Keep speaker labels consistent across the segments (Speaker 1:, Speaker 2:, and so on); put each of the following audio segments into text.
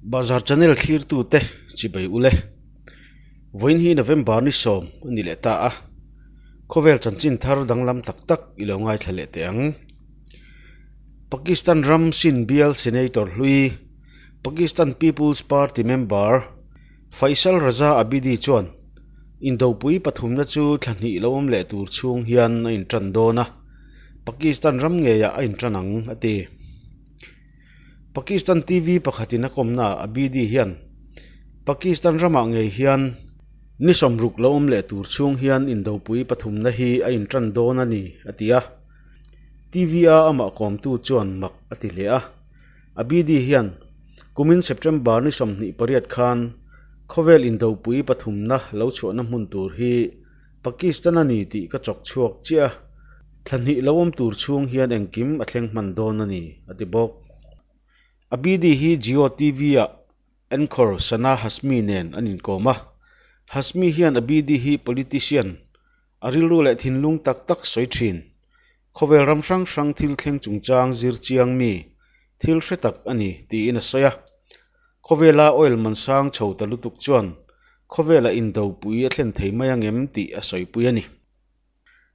Speaker 1: Bazar channel thlirtute chibai ule. Vawiin hi November ni sawm a ni leh ta a, khawvel chanchin thar danglam tak tak i lo ngaithla leh teh ang. Pakistan ram Sindh bial Senator hlui, Pakistan People's Party member Faisal Raza Abidi chuan indopui pathumna chu thla hnih lo awm leh tur chhung hian a intan dawn a, Pakistan ram ngeiah a intan ang a ti. Pakistan TV pakhatin a kawmnaah Abidi hian Pakistan ramah ngei hian ni sawmruk lo awm leh tur chhung hian indopui pathumna hi a intan dawn a ni a ti a. TV a amah kawmtu chuan mak a ti hle a. Abidi hian kumin September ni 28 khan khawvel indopui pathumna lo chhuahna hmun tur hi Pakistan a ni tih ka chawk chhuak chiah a, thla hnih lo awm tur chhung hian engkim a thleng hman dawn a ni, a ti bawk. Abidi hi Geo TV ah anchor Sana Hashmi nen an inkawm a, Hashmi hian Abidi hi politician, a rilru leh thinlung tak tak sawi thin, khawvel ram hrang hrang thil thleng chungchang zir chiang mi, thil hre tak a ni, tiin a sawi a. Khawvela oil man sang chho ta lutuk chuan khawvela indopui a thlen thei mai angem tih a sawipui a ni.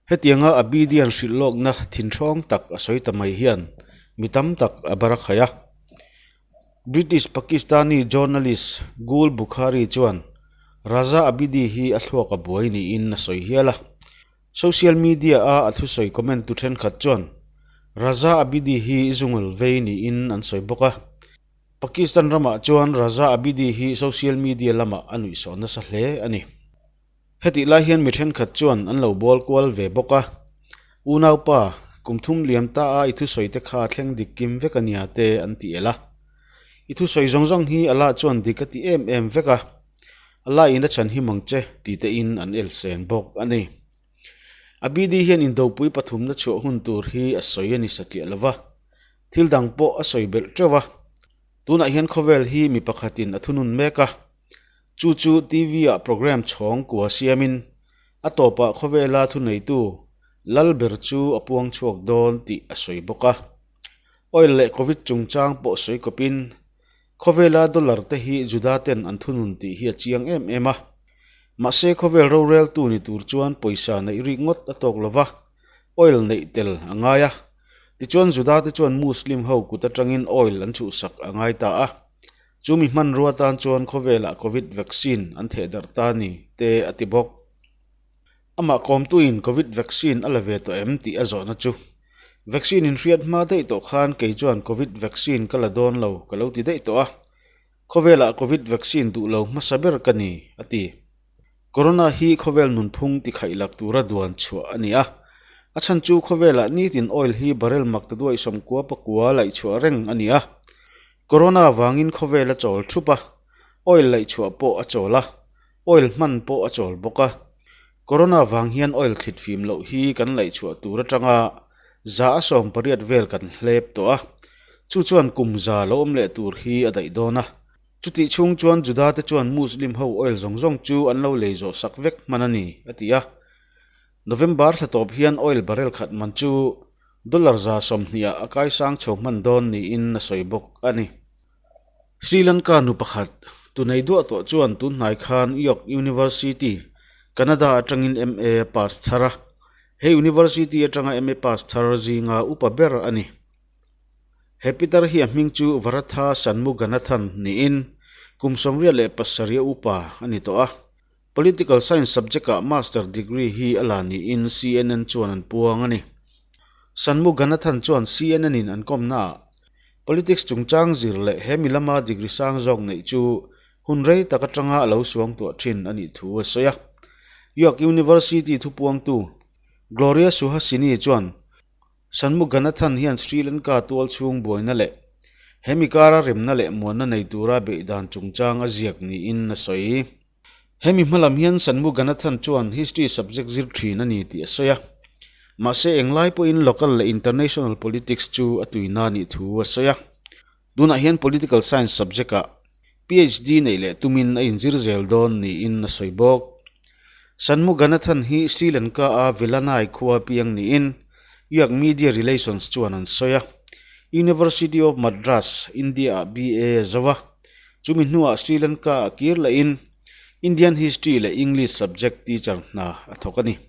Speaker 1: Hetianga Abidian hrilh lawkna thinhrawng tak a sawi ta mai hian mi tam tak a bar a khaih a. British Pakistani journalist Gul Bukhari chuan Raza Abidi hi a thluak a buai niin a sawi hial a. Social media a a thusawi comment tu thenkhat chuan Raza Abidi hi zungul vei niin an sawi bawk a. Pakistan ramah chuan Raza Abidi hi social media lamah a nuihsawh nasa hle a ni. Hetih lai hian mi thenkhat chuan an lo bawl kual ve bawk a, Unaupa, kum thum liam ta a i thusawi te kha thleng dik kim vek a nia te an ti el a. I thusawi zawng zawng hi Allah chuan dik a ti em em vek a, Allah in a chhan him ang che ti te in an el sen bawk a ni. Abidi hian indopui pathumna chhuah hun tur hi a sawi a ni satliah lo va. Thil dang pawh a sawi belh teuh a, tunah hian khawvel hi mi pakhatin a thunun mek a, chu chu TV ah programme chhawng kua siamin a tawpah khawvela thuneitu lal ber chu a puang chhuak dawn tih a sawi bawk a. Oil leh Covid chungchang pawh sawi kawpin khawvela dollar te hi Juda ten an thunun tih hi a chiang em em a, mahse khawvel roreltu ni tur chuan pawisa neih rik ngawt a tawk lova, oil neih tel a ngai a. Tichuan Juda te chuan Muslim ho kut atangin oil an chhuhsak a ngai ta a. Chu mi hmanrua tan chuan khawvelah Covid vaccine an theh darh ta ni te a ti bawk. Amah kawmtuin Covid vaccine a la ve tawh em tih a zawhna chu, Vaccine inhriat hma daih tawh khan kei chuan Covid vaccine ka la dawn lo ka lo ti daih tawh a. Khawvelah Covid vaccine duh lo hmasa ber ka ni, a ti. Corona hi khawvel nunphung tikhaih lak tura duan chhuah a ni a, a chhan chu khawvelah nitin oil hi barrel mak ta duai sawmkua pakua laih chhuah reng a ni a. Corona avangin khawvel a chawl thup a, oil laih chhuah pawh a chawl a, oil hman pawh a chawl bawk a. Corona vang hian oil thlit fim loh hi kan laih chhuah tur atanga za a 80 vel kan hlep tawh a, chu chuan kum za lo awm leh tur hi a daih dawn a. Chutih chhung chuan Juda te chuan Muslim ho oil zawng zawng chu an lo lei zawh sak vek hman a ni, a ti a. November thla tawp hian oil barrel khat man chu dollar 120 ah a kaisang chho hman dawn niin a sawi bawk a ni. Sri Lanka nu pakhat, tunei duah tawh chuan tun hnai khan York University, Canada atangin MA a pass thar a. He university atanga MA pass thar zinga upa ber a ni. He pitar hi a hming chu Varatha Shanmuganathan niin kum 87 a upa a ni tawh a. Political Science subject-ah Master degree hi a la niin CNN chuan an puang a ni. Shanmuganathan chuan CNN-in an kawmnaah Politics chungchang zir leh he mi lama degree sang zawk neih chu hun rei tak atanga a lo suangtuah thin a nih thu a sawi a. York University thupuangtu Gloria Suhasini chuan Shanmuganathan hian Sri Lanka tual chhung buaina leh hemi kara remna leh muanna nei tura beihdan chungchang a ziak niin a sawi. Hemi hmalam hian Shanmuganathan chuan History subject zir thin a ni tih a sawi a. Mahse englai pawhin local leh international politics chu a tuina nih thu a sawi a. Tunah hian Political Science subject-ah PhD neih leh tumin a inzir zel dawn niin a sawi bawk. Shanmuganathan hi Sri Lanka-a Velanai khua piang niin Yak Media Relations chuan an sawi a. University of Madras, India-ah BA a zo a. Chumi hnuah Sri Lanka-ah kir lahin Indian History leh English subject teacher hna a thawk a ni.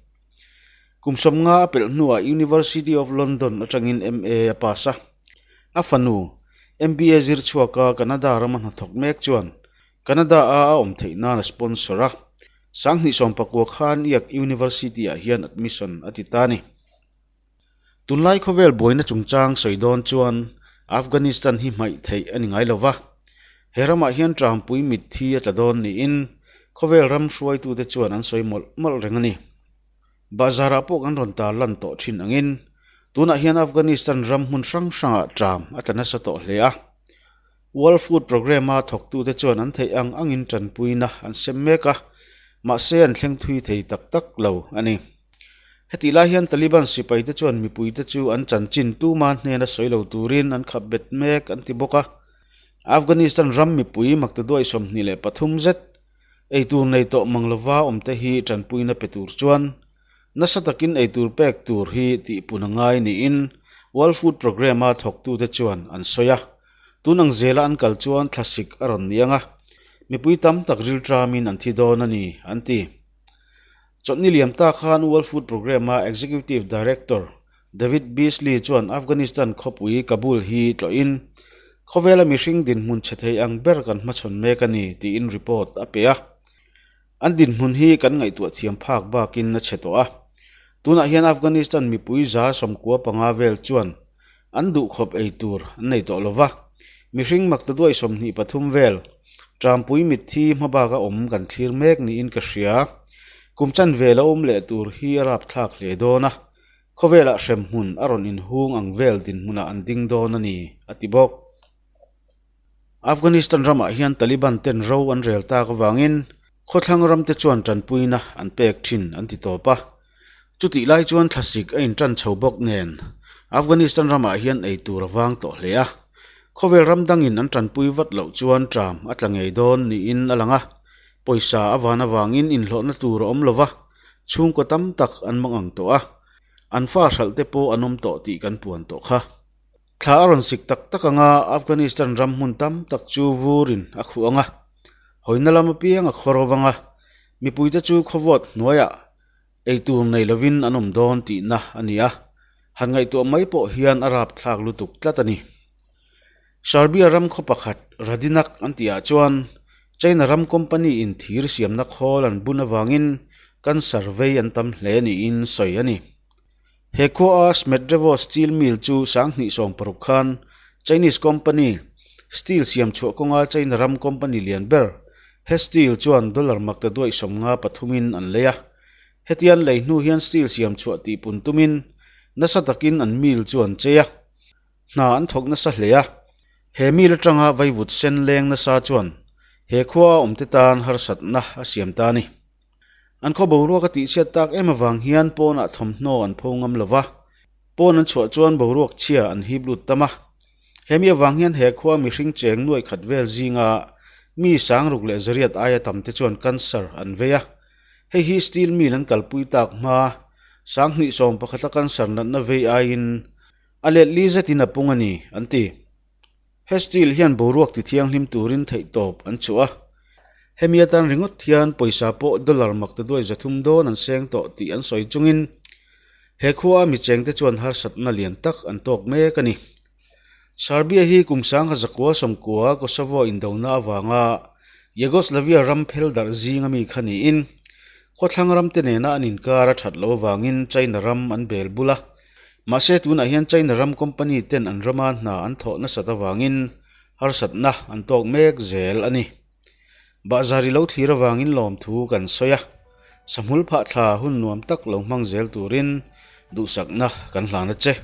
Speaker 1: Kum 50 a pelh hnuah University of London atangin MA a pass a. A fanu, MBA zir chhuaka Canada rama hnathawk mek chuan Canada-a a awm theih nan a sponsor a. 2019 khan York University-ah hian admission a ti ta a ni. Tunlai khawvel buaina chungchang sawi dawn chuan Afghanistan hi hmaih theih a ni ngai lo va, he ramah hian Trumpui mitthi a tla dawn niin khawvel ram hruaitute chuan an sawi mawlh mawlh reng a ni. Bahzarah pawh kan rawn tar lan tawh thin angin tunah hian Afghanistan ram hmun hrang hrangah Trump a tla nasa tawh hle a. World Food Programme-a thawktute chuan an theih ang angin tanpuina an sem mek a, mahse an thleng thui thei tak tak lo a ni. Hetih lai hian Taliban sipaite chuan mipuite chu an chanchin tuma hnena sawi lo turin an khap bet mek an ti bawk a. Afghanistan ram mipui maktaduai 23 zet eitur nei tawh mang lova awmte hi tanpuina pe tur chuan nasa takin eitur pek tur hi tihpun a ngai niin World Food Programme-a thawktute chuan an sawi a. Tun ang zela an kal chuan thlasik a rawn ni ang a, mipui tam tak rilṭamin an thi dawn a ni, an ti. Chawlhni liam ta khan World Food Programme-a Executive Director David Beasley chuan Afghanistan khawpui Kabul hi tlawhin, Khawvela mihring dinhmun chhe thei ang ber kan hmachhawn mek a ni, tiin report a pe a. An dinhmun hi kan ngaihtuah thiam phak bakin a chhe tawh a. Tunah hian Afghanistan mipui 95 vel chuan an duhkhawp ei tur an nei tawh lo va, mihring maktaduai 23 vel Trampui mitthi hmabaka awm kan thlir mek niin ka hria. Kum chanve la awm leh tur hi a rapthlak hle dawn a, khawvelah hremhmun a rawn inhung ang vel dinhmunah an ding dawn a ni, a ti bawk. Afghanistan ramah hian Taliban ten ro an rel tak avangin khawthlang ramte chuan tanpuina an pek thin an ti tawp a. Chutih lai chuan thlasik a intan chho bawk nen Afghanistan ramah hian ei tur a vang tawh hle a. Khawvel ram dangin an tanpui vat loh chuan ṭam a tla ngei dawn niin a lang a. Pawisa a van avangin inhlawhna tur a awm lo va, chhungkaw tam tak an mangang tawh a. An fa hralh te pawh an awm tawh tih kan puan tawh kha. Thla a rawn sik tak tak ang a, Afghanistan ram hmun tam tak chu vurin a khuh ang a, hawina lam apiang a khawr avang a, mipuite chu khawvawt hnuaiah eitur nei lovin an awm dawn tihna a ni a, han ngaihtuah mai pawh hian a rapthlak lutuk tlat a ni. Serbia ram khaw pakhat Radinak an tihah chuan China ram company in thir siamna khawl an bun avangin cancer vei an tam hle niin sawi a ni. He khua a Smederevo Steel Mill chu 2016 khan Chinese company, steel siam chhuah kawnga China ram company lian ber, Hesteel chuan dollar maktaduaih 53 in an lei a. Heti an lei hnu hian steel siam chhuah tihpun tumin nasa takin an mill chu an chei a, hna an thawk nasa hle a. He mill atanga vaivut sen leng nasa chuan he khua a awmte tan harsatna a siam ta a ni. An khaw boruak a tihchhiat tak em avang hian pawnah thawmhnaw an pho ngam lo va, pawn an chhuah chuan boruak chhia an hip lut tam a. Hemi avang hian he khua mihring cheng nuaih khat vel zinga mi sangruk leh zariat aia tam te chuan cancer an vei a. Hei hi steel mill an kalpui tak hma, 2011 a cancer natna vei aiin a let li zetin a pung a ni, an ti. He steel hian boruak ti thianghlim turin theihtawp an chhuah a, hemi atan ringawt hian pawisa pawh dollar maktaduai 300 dawn an seng tawh tih an sawi chungin he khua a michengte chuan harsatna lian tak an tawk mek a ni. Serbia hi kum 1990 Kosovo indona avanga Yugoslavia ram phel darh zing ami kha niin khawthlang ramte nena an inkar a that loh avangin China ram an bel bul a. Mahse tunah hian China ram company ten an rama hna an thawh nasat avangin harsatna an tawk mek zel a ni. Bahzar i lo thlir avangin lawmthu kan sawi a, sahmul phah thla hun nuam tak lo hmang zel turin duhsakna kan hlan a che.